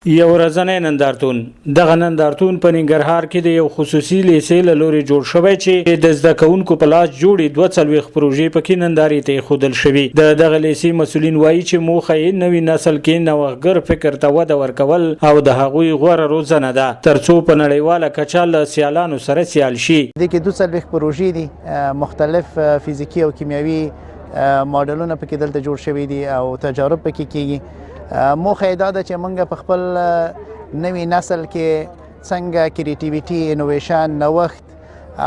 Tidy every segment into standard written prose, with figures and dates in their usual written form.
یو ورځنی نندارتون. دغه نندارتون په ننګرهار کې د یو خصوصي لیسې له لوري جوړ شوی چې د زده کوونکو په لاس جوړې 42 پروژې پکې نندارې ته ایښودل شوي. د دغه لیسې مسولین وایي چې موخه یې نوي نسل کې نوښتګر فکر ته وده ورکول او د هغوی غوره روزنه ده ترڅو په نړیواله کچه له سیالانو سره سیال شي. دې کې 42 پروژې دي، مختلف فزیکي او کیمیاوي ماډلونه پکې دلته جوړ شوي دي او تجارب پکې کیږي. موخه یې دا ده چې موږ په خپل نوي نسل کې څنګه creativity، innovation، نوښت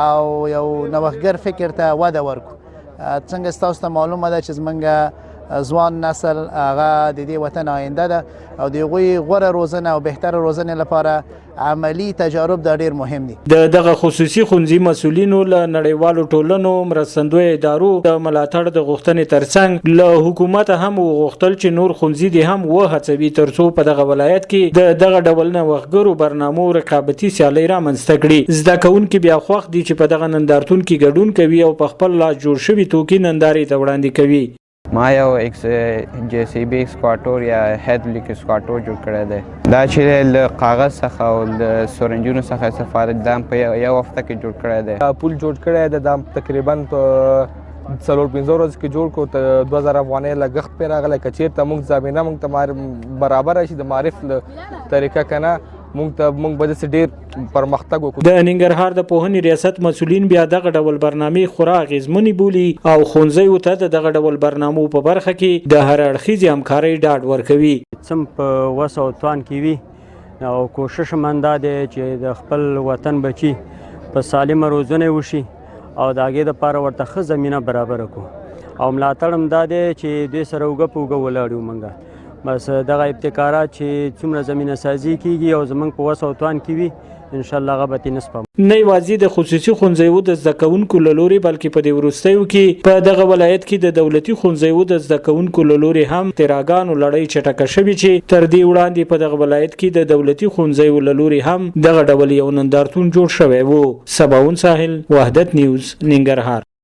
او یو نوښتګر فکر ته وده ورکړو. څنګه ستاسو ته معلومه ده چې زمونږ ځوان نسل هغه د دې وطن آینده ده او د هغوی غوره روزنه او بهتره روزنې لپاره عملي تجارب دا ډیر مهم دي. د دغه خصوصي ښونځي مسولینو له نړیوالو ټولنو، مرستندویه ادارو د ملاتړ د غوښتنې ترڅنګ له حکومته هم وغوښتل چې نور ښونځي دې هم وهڅوي ترڅو په دغه ولایت کې د دغه ډول نوښتګرو برنامو رقابتي سیالۍ رامنځته کړي. زده کوونکي بیا خوښ دي چې په دغه نندارتون کې ګډون کوي او په خپل لاس جوړ شوي توکي نندارې ته وړاندې کوي. ما یو ایکس جي سي بي ایکسکواټور یا هایدرولیک ایکسکواټور جوړ کړی دی. دا چې له کاغذ څخه او له سورنجونو څخه استفاده دا په یو هفته کې جوړ کړی دی. پول جوړ کړی دی، دا تقریبا په 4-5 ورځو کې جوړ کړو، ته 2000 افغانۍ لګښت پرې راغلی. که چېرته موږ زمینه موږ ته برابره شي د معارف له طریقه که نه، موږ به داسې ډېر پرمختګ وکړو. د ننګرهار د پوهنې ریاست مسولین بیا دغه ډول برنامې خورا اغېزمنې بولي او ښوونځیو ته د دغه ډول برنامو په برخه کې د هر اړخیزې همکارۍ ډاډ ورکوي. څم په وس او توان کې وي او کوشش هم دا دی چې د خپل وطن بچي په سالمه روزنه وشي او د هغې دپاره ورته ښه زمینه برابره کړو، او ملاتړ هم دا دی چې دوی سره اوږه په اوږه ولاړ یو. موږ بس دغه ابتکارات چې څومره زمینه سازي کیږي او زمونږ په وس او توان کې وي، ان شاء الله هغه به ترې نه سپمو. نه یوازې د خصوصي ښوونځیو د زده کوونکو له لوري بلکې په دې وروستیو کې په دغه ولایت کې د دولتي ښوونځیو د زده کوونکو له لوري هم اختراعګانو لړۍ چټکه شوې چې تر دې وړاندې په دغه ولایت کې د دولتي ښوونځیو له لوري هم دغه ډول یو نندارتون جوړ شوی وو. سباوون ساحل، وحدت نیوز، ننګرهار.